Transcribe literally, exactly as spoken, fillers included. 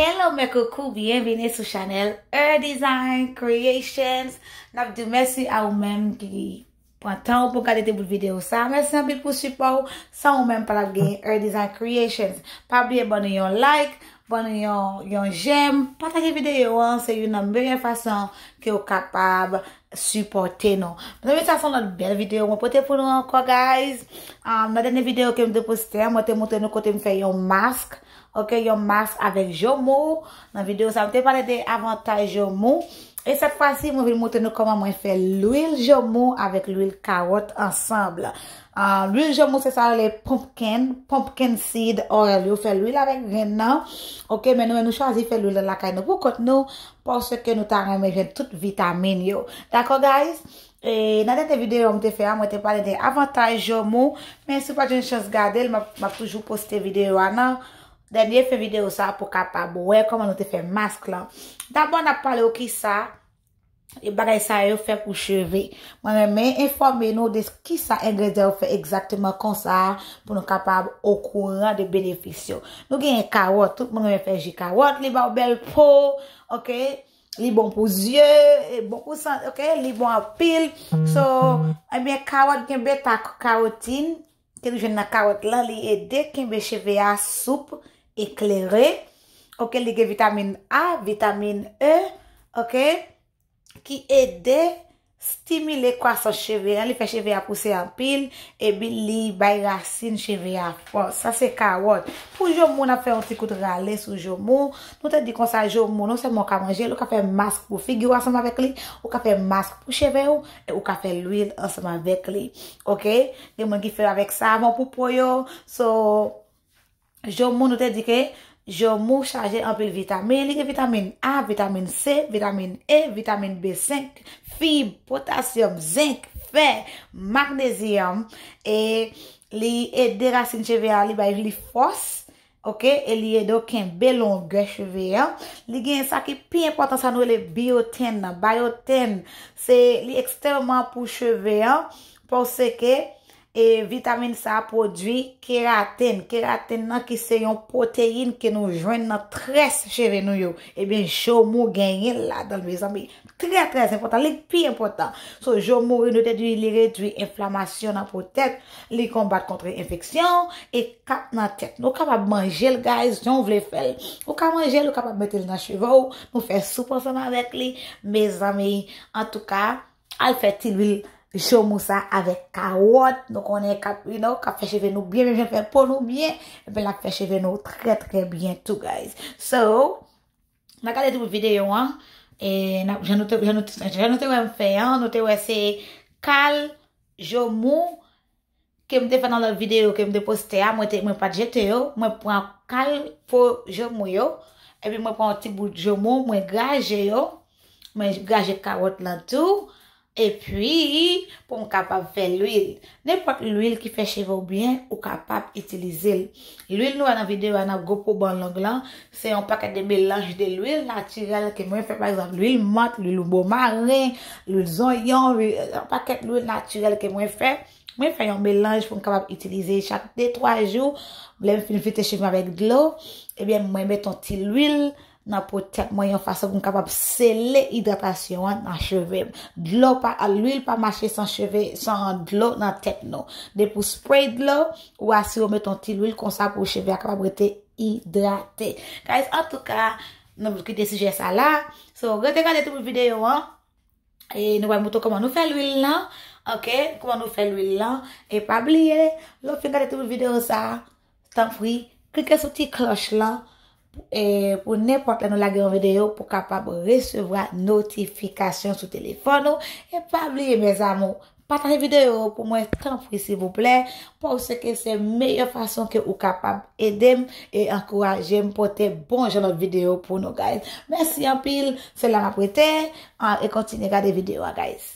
Hello mes coucous, byenvini sou chanèl Her Design Creations. N ap di w mèsi a ou menm ki pran tan ou pou gade ti bout videyo sa. Mèsi anpil pou sipò w. San ou menm pa t ap gen Her Design Creations. Pa bliye ban nou yon like, ban nou yon, yon j'aime, pataje videyo an, se youn nan meyè fason ke w kapab sipòte nou. Mezanmi, sa se yon lòt bèl videyo mwen pote pou nou ankò, guys. Um, nan dènye videyo ke m te poste a, mwen te montre nou kote m fè yon mask. Ok, yon mask avèk joumou. Nan videyo sa, m te pale de avantaj joumou. E sèt fwa si, mwen vin montre nou kòman mwen fè lwil joumou avèk lwil kawòt ansanm. Ah, lwil joumou se sa yo rele pumpkin, pumpkin seed oil. Yo fè lwil avèk grenn nan. Ok, men nou, nou chwazi fè lwil nan lakay nou pou kont nou, paske nou ta renmen jwenn tout vitamin yo. Dakò, guys? E nan dènye videyo m te fè a, mwen te pale de avantaj joumou, men si w pa t jwenn chans gade l, m ap, m ap toujou poste videyo a nan dènye fen videyo sa pou kapab wè kòman nou te fè mask lan. Dabò, n ap pale w kisa e bagay sa yo fè pou cheve. Mwen renmen enfòme nou de kisa engredyan yo fè egzakteman konsa pou nou kapab okouran de benefis yo. Nou genyen kawòt, tout moun renmen fè ji kawòt, li ba w bèl po, ok? Li bon pou zye, e bon pou sante, ok? Li bon anpil. So, ebyen, kawòt gen beta kawotin ke nou jwenn nan kawòt lan, li ede kenbe cheve a soup, eklere. Ok, li gen vitamin A, vitamin E, ok, ki ede stimile kwasans cheve a, li fè cheve a pouse anpil, epi li bay rasin cheve a fòs. Sa se kawòt. Pou joumou, n ap fè yon ti kout rale sou joumou. Nou te di konsa, joumou, non sèlman ou ka manje l, ou ka fè mask pou figi w ansanm avèk li, ou ka fè mask pou cheve w, e ou ka fè lwil ansanm avèk li. Ok? Gen moun ki fè avèk savon pou po yo. So, joumou, nou te di ke joumou chaje anpil vitamin. Li gen vitamin A, vitamin C, vitamin E, vitamin B senk, fib, potasyòm, zenk, fè, magnezyòm. E li ede rasin cheve a, li bay li fòs. Ok? E li ede w kenbe longè cheve a. Li gen sa ki pi enpòtan, sa nou rele biotin nan. Biotin, se, li ekstrèmman pou cheve a, paske e vitamin sa a pwodui keratin. Keratin nan ki se yon pwoteyin ke nou jwenn nan très cheve nou yo. Ebyen, joumou genyen l ladan l, mezanmi. Trè, trè enpòtan. Li pi enpòtan. So, joumou, nou te di, li redui enflamasyon nan po tèt, li konbat kont enfeksyon, e k ap nan tèt nou. Ou kapab manje l, guys, jan w vle fè l. Ou ka manje l, ou kapab mete l nan cheve w, nou fè soup ansanm avèk li. Mezanmi, antouka, al fè ti lwil joumou sa avèk kawòt. Nou konnen k ap, you know, k ap fè cheve nou byen, menm jan l fè po nou byen, epi l ap fè cheve nou trè, trè byen tou, guys. So, n a gade tout videyo an. E n ap, jan nou te, jan nou, jan nou te wè m fè an, nou te wè se kal joumou ke m te fè nan lòt videyo ke m te poste a, mwen te, mwen pa t jete yo, mwen pran kal po joumou yo, epi mwen pran yon ti bout joumou, mwen graje yo, mwen graje kawòt lan tou, epi pou m kapab fè lwil. Nenpòt lwil ki fè cheve w byen, ou kapab itilize l. Lwil nou wè nan videyo a nan gwo po ban long lan, se yon pakèt de melanj de lwil natirèl ke mwen fè, pa egzanp, lwil mant, lwil womaren, lwil zonyon, lwil, yon pakèt lwil natirèl ke mwen fè. Mwen fè yon melanj pou m kapab itilize chak de twa jou. Lè m fin fete cheve m avèk dlo, ebyen, mwen met yon ti lwil nan po tèt mwen yon fason pou m kapab sele idratasyon an nan cheve m. Dlo pa, lwil pa mache san cheve, san dlo nan tèt nou. Depi w spray dlo, ou asire w met yon ti lwil konsa pou cheve a kapab rete idrate. Guys, antouka, nou kite sijè sa la. So, rete gade tout videyo an. E nou pral montre w kòman nou fè lwil lan. Ok? Kòman nou fè lwil lan. E pa bliye, lè w fin gade tout videyo sa, tanpri, klike sou ti klòch lan, e pou nenpòt lè nou lage yon videyo, pou kapab resevwa notifikasyon sou telefòn ou. E pa bliye, mes amours, pataje videyo pou mwen, tanpri, silvouplè, paske se meyè fason ke ou kapab ede m e ankouraje m pote bon jan lòt videyo pou nou, guys. Mèsi anpil, se la m ap rete, ah, e kontinye gade videyo a, guys.